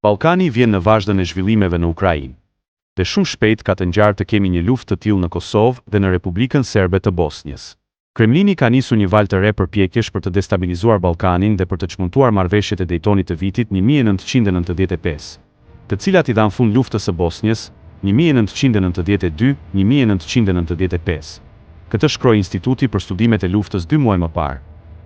Ballkani vjen në vazhdën e zhvillimeve në Ukrainë. Dhe shumë shpejt ka të ngjarë të kemi një luftë të tillë në Kosovë dhe në Republikën Serbe të Bosnjës. Kremlini ka nisur një valë të re përpjekjesh për të destabilizuar Ballkanin dhe për të çmontuar marrëveshjet e Dejtonit të vitit 1995, të cilat i dhanë fund luftës së Bosnjës, 1992, 1995. Këtë shkroi Instituti për Studimet e Luftës dy muaj më parë,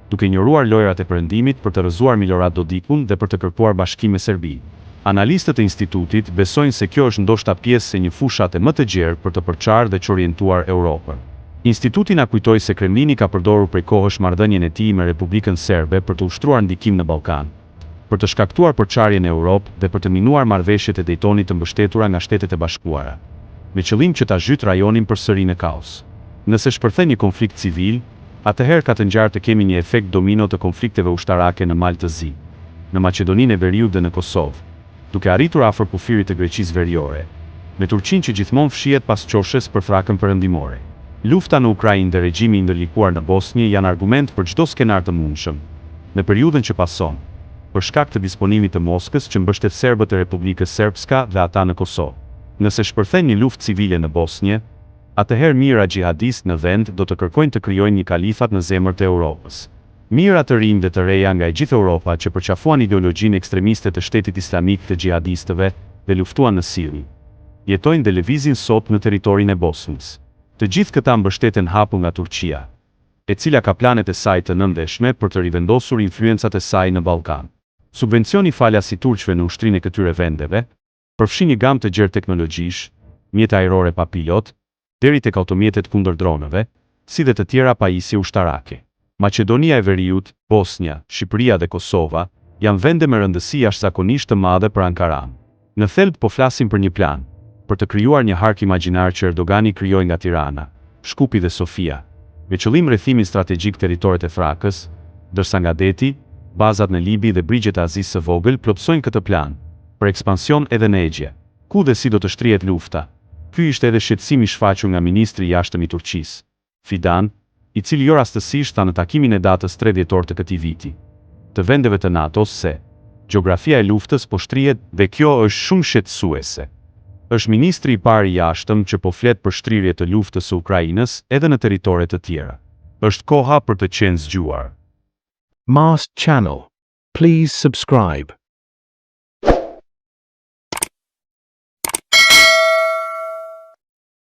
duke injoruar lojërat e Perëndimit për të rrëzuar Milorad Dodikun dhe për të kërkuar bashkim me Serbinë. Analistët e institutit besojnë se kjo është ndoshta pjesë e një fushate më të gjerë për të përçarë dhe çorientuar Europën. Instituti na kujtoi se Kremlini ka përdorur prej kohësh marrëdhënien e tij me Republikën Serbe për të ushtruar ndikim në Ballkan, për të shkaktuar përçarje në Europë dhe për të minuar marrëveshjet e Dejtonit të mbështetura nga Shtetet e Bashkuara, me qëllim që ta zhytë rajonin përsëri në kaos. Nëse shpërthen një konflikt civil, atëherë ka të ngjarë të kemi një efekt domino të konflikteve ushtarake në Mal të Zi, në Maqedoninë e Veriut dhe në Kosovë, duke arritur afër kufirit të Greqisë Veriore, me Turqinë që gjithmonë fshihet pas qoshes për Thrakën Perëndimore. Lufta në Ukrainë dhe regjimi i ndërlikuar në Bosnjë janë argument për çdo skenar të mundshëm, në periudhën që pason, për shkak të disponimit të Moskës që mbështet serbët e Republikës Srpska dhe ata në Kosovë. Nëse shpërthen një luftë civile në Bosnje, atëherë mijëra xhihadistë në vend do të kërkojnë të krijojnë një kalifat në zemër të Europës. Mijëra të rinj dhe të reja nga e gjithë Europa që përqafuan ideologjinë ekstremiste të Shtetit Islamik të xhihadistëve dhe luftuan në Siri, jetojnë dhe lëvizin sot në territorin e Bosnjës. Të gjithë këta mbështeten hapur nga Turqia, e cila ka planet e saj të nëndheshme për të rivendosur influencat e saj në Ballkan. Subvencioni falas i turqve në ushtrinë e këtyre vendeve, përfshin një gamë të gjerë teknologjish, mjete ajrore pa pilot, deri tek automjetet kundër dronëve, si dhe të tjera pajisje ushtarake. Maqedonia e Veriut, Bosnja, Shqipëria dhe Kosova janë vende me rëndësi jashtëzakonisht të madhe për Ankaranë. Në thelb po flasim për një plan, për të krijuar një hark imagjinar që Erdogani krijoi nga Tirana, Shkupi dhe Sofia, me qëllim rrethimin strategjik territoret e Thrakës, ndërsa nga deti, bazat në Libi dhe brigjet e Azisë së Vogël plotësojnë këtë plan, për ekspansion edhe në Egje. Ku dhe si do të shtrihet lufta? Ky ishte edhe shqetësim i shfaqur nga ministri i Jashtëm i Turqisë, Fidan, i cili jo rastësisht tha në takimin e datës tre dhjetor të këtij viti, të vendeve të NATO-s se, gjeografia e luftës po shtrihet dhe kjo është shumë shqetësuese. Është ministri i parë i Jashtëm që po flet për shtrirje të luftës së Ukrainës edhe në territore të tjera. Është koha për të qenë zgjuar. Mast Channel. Please subscribe.